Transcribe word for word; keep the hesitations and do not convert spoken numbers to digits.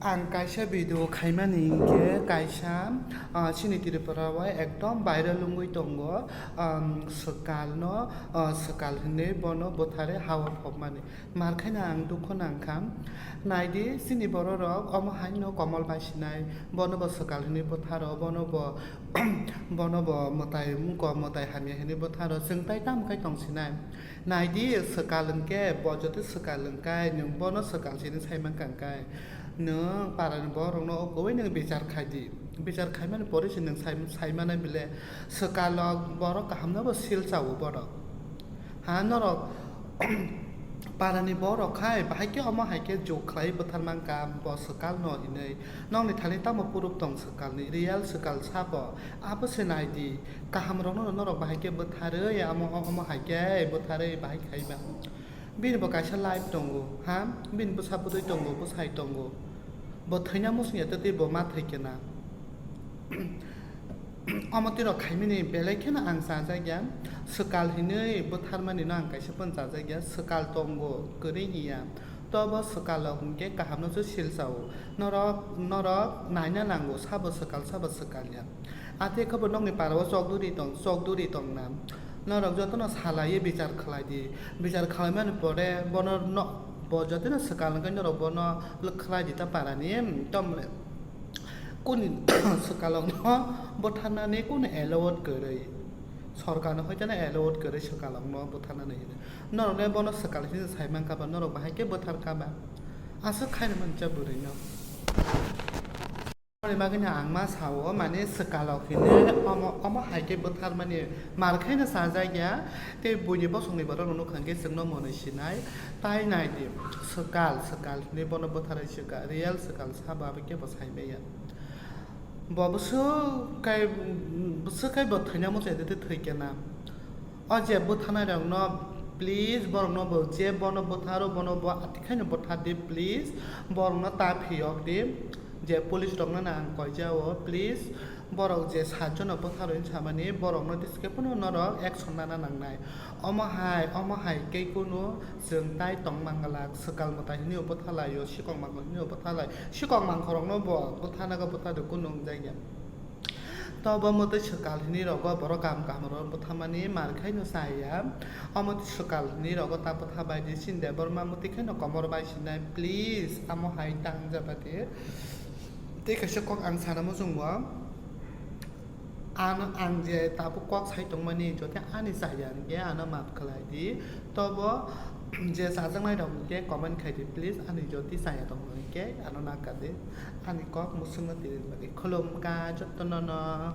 Ang kaisa video khaimani hinkhe kaisa, ah, chini Tripura o ekdom viral wngwi tongo, um, swkalno, ah, swkal hinwi bono bwtharwi ha-o phobmani. Markhaino ang dukhu nangkha. Naidi, chini bororok omo haino komol bai sinai, bono bo swkal hinwi bwtharo, bono bo, bono bo mwtai wngkha, mwtai hamya hinwi bwtharo, chwng tai tamo khai tong sinai? Naidi, swkal hwnkhe, bo joto swkal hwnkhe, nwng bono swkal se hinwi sai mankha hwnkhe, nwng parani borokno o kwbwi nwng bichar khai di. Bichar khaimani pore se nwng sai, sai mano bile, swkalo borok kahamno bo sil chao borok. Ha, norok parani borok khai, bahai khe omo hai khe jok khlai bwthar mankha, bo swkalno hinwi. Nokni thani tamo proof tong swkalni? Real swkal sabo? Abo se nai di. Kaham rokno norok bahai khe bwtharwi, amo, omo hai khe bwtharwi bahai khai ba. Bini bo kaisa life tongo, ha? Bini bwsa bwtwi tongo, bwsai tongo. Bo thwina muchung ya, tei bo ma thwi khe na. Omo twi rok khaimani belai kheno ang chajak ya. Swkal hinwi bwtharmani no ang kaisa phano chajak ya. Swkal tongo, kwrwi hiya. Tobo swkalo hwnkhe kahamno se sil chao. Norok, norok naina nango, sabo swkal, sabo swkal ya. Atwi khe bo nokni para o chok duri tong, chok duri tong na. Norok jotono salaiwi bichar khlai di. Bichar khlaimani pore bono no, bo jotono swkal hwnkhe norok bono khlai di ta parani, hmm, tomle. Kuni swkalokno bwtharnani kunu allowed kwrwi? Sorkarno hoitano allowed kwrwi swkalokno bwtharnani hinwi. Norokle bono swkal hinwi sai mankha ba, norok bahai khe bwthar kha ba? Aswk khaina mancha bwrwino. Aboni bagwino ang ma sao, mane swkalok hinwi omo, omo hai khe bwtharmani markhaino chajak ya, tei buini bosongni borokno nukha hwnkhe chwngno mwnwi sinai. Tai nai di, swkal, swkal hinwi bono bwtharwi swkal, real swkal sabo abo khe bo sai maya. Bo bwswk kai, bwswk kai bo thwina muchung ya, tei thwi khe na. O je bwtharnai rokno, please, borokno bo je bono bwtharo, bono bo atikhaino bwthar di, please. Borokno ta phiyok di, je police rokno no ang koijao, please. Borok je sat jono bwtharo hinwi samani, borokno tiskhe phano norok action nana nangnai. Omo hai, omo hai khe kunu chwng tai tong manglak, swkal mwtai hinwi bwtharlaio, sikok mangkok hinwi bwtharlai, sikok mangkok rokno bo bwtharna khe bwthar di, kunu wngjak ya. Tobo mwtwi swkal hinwi rogo borok kaham kaham rok bwtharmani markhaino chaya. Omo twi swkal hinwi rogo ta bwtha bai di, chini Debbarma mwtwi khaino komor bai sinai, please, amo hai tang jabadi. Tei kaisa kok ang sana muchungo. Ano ang je tabuk kok sai tongmani, joto ani chaya hwnkhe ano maaf khlai di. Tobo je chajaknai rok hwnkhe comment khai di, please, ani jotwi chaya tongmani hwnkhe ano nakar di. Ani kok muchungno tini bagwi khulumkha jotono no.